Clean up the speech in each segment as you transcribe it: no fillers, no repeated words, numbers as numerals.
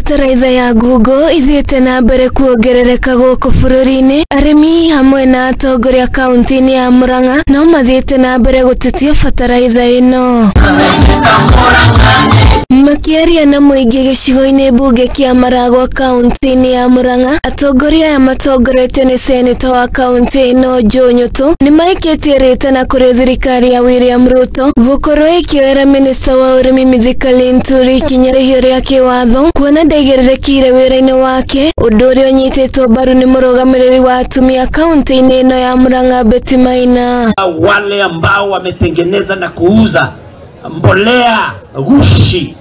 Bataraitha ya Google ithiĩte na mbere kuongerereka gũkũ bũrũri-inĩ, arĩmi hamwe na atongoria kaunti-inĩ ya Murang'a no mathiĩte na mbere gũtetia bataraitha ĩno. Makĩaria na mũingĩ gĩcigo-inĩ mbunge kĩa Maragwa kaunti-inĩ ya Murang'a, atongoria aya matongoretio nĩ seneta wa kaunti ĩno Joe Nyutu nĩ maikĩtie rĩtana kũrĩ thirikari ya William Ruto gũkorwo ĩkĩoera minista wa ũrĩmi Mithika Linturi ikinya rĩhiũ rĩa kĩwatho kuona ndaigĩrĩrĩkire wĩra-inĩ wake, ũndũ ũrĩa ũnyitĩtwo mbaru nĩ mũrũgamĩrĩri wa atumia kaunti-inĩ ĩno ya Murang'a Betty Maina. Wale ambao wametengeneza na kuuza mbolea ghushi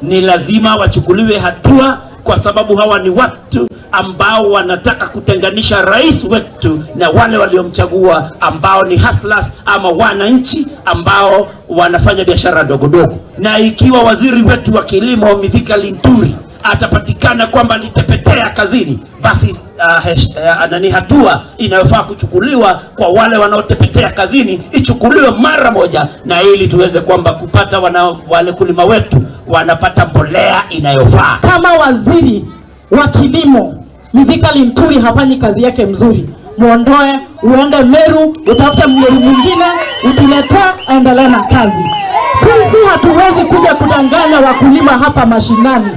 ni lazima wachukuliwe hatua, kwa sababu hawa ni watu ambao wanataka kutenganisha rais wetu na wale waliomchagua ambao ni hustlers ama wananchi ambao wanafanya biashara dogo dogo. Na ikiwa waziri wetu wa kilimo Mithika Linturi atapatikana kwamba alitepetea kazini, basi hatua inayofaa kuchukuliwa kwa wale wanaotepetea kazini ichukuliwe mara moja, na ili tuweze kwamba kupata wale kulima wetu wanapata mbolea inayofaa. Kama waziri wa kilimo Mithika Linturi hafanyi kazi yake mzuri, muondoe, uende Meru, utafute Mmeru mwingine, utuletee, aendelee na kazi. Sisi hatuwezi kuja kudanganya wakulima hapa mashinani.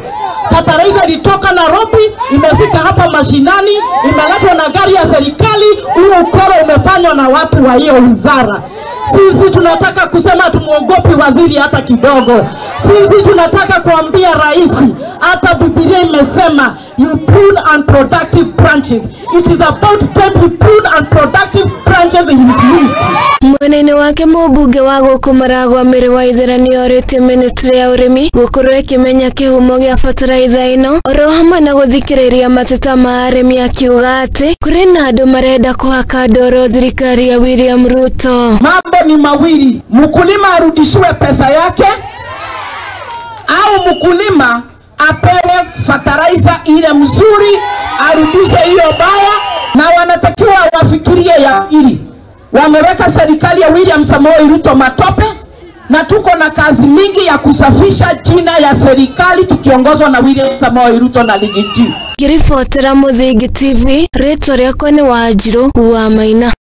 Fertilizer ilitoka Nairobi, imefika hapa mashinani, imeletwa na gari ya serikali. Huo ukoro umefanywa na watu wa hiyo wizara. Sisi tunataka kusema tumuogopi waziri hata kidogo. Sisi tunataka kuambia rais, hata Biblia imesema you prune unproductive branches. It is about time you prune unproductive branches in his ministry. Mwena-inĩ wake mũmbunge wa gũkũ Maragwa Mary Waithera nĩorĩtie ministry ya ũrĩmi gũkorwo ĩkĩmenya kĩhumo gĩa bataraitha ĩno oro hamwe na gũthikĩrĩria mateta ma arĩmi, akiuga atĩ kũrĩ na andũ marenda kũhaka ndoro thirikari ya William Ruto. Mambo ni mawili, mkulima arudishiwe pesa yake au mkulima apewe fertilizer ile mzuri, arudishe hiyo baya. Na wanatakiwa wafikirie ya ili wameweka serikali ya William Samoei Ruto matope, na tuko na kazi mingi ya kusafisha jina ya serikali tukiongozwa na William Samoei Ruto na Ligi G. Ngĩribotera Mũthingi TV, rĩtwa rĩakwa nĩ Wanjirũ wa Maina.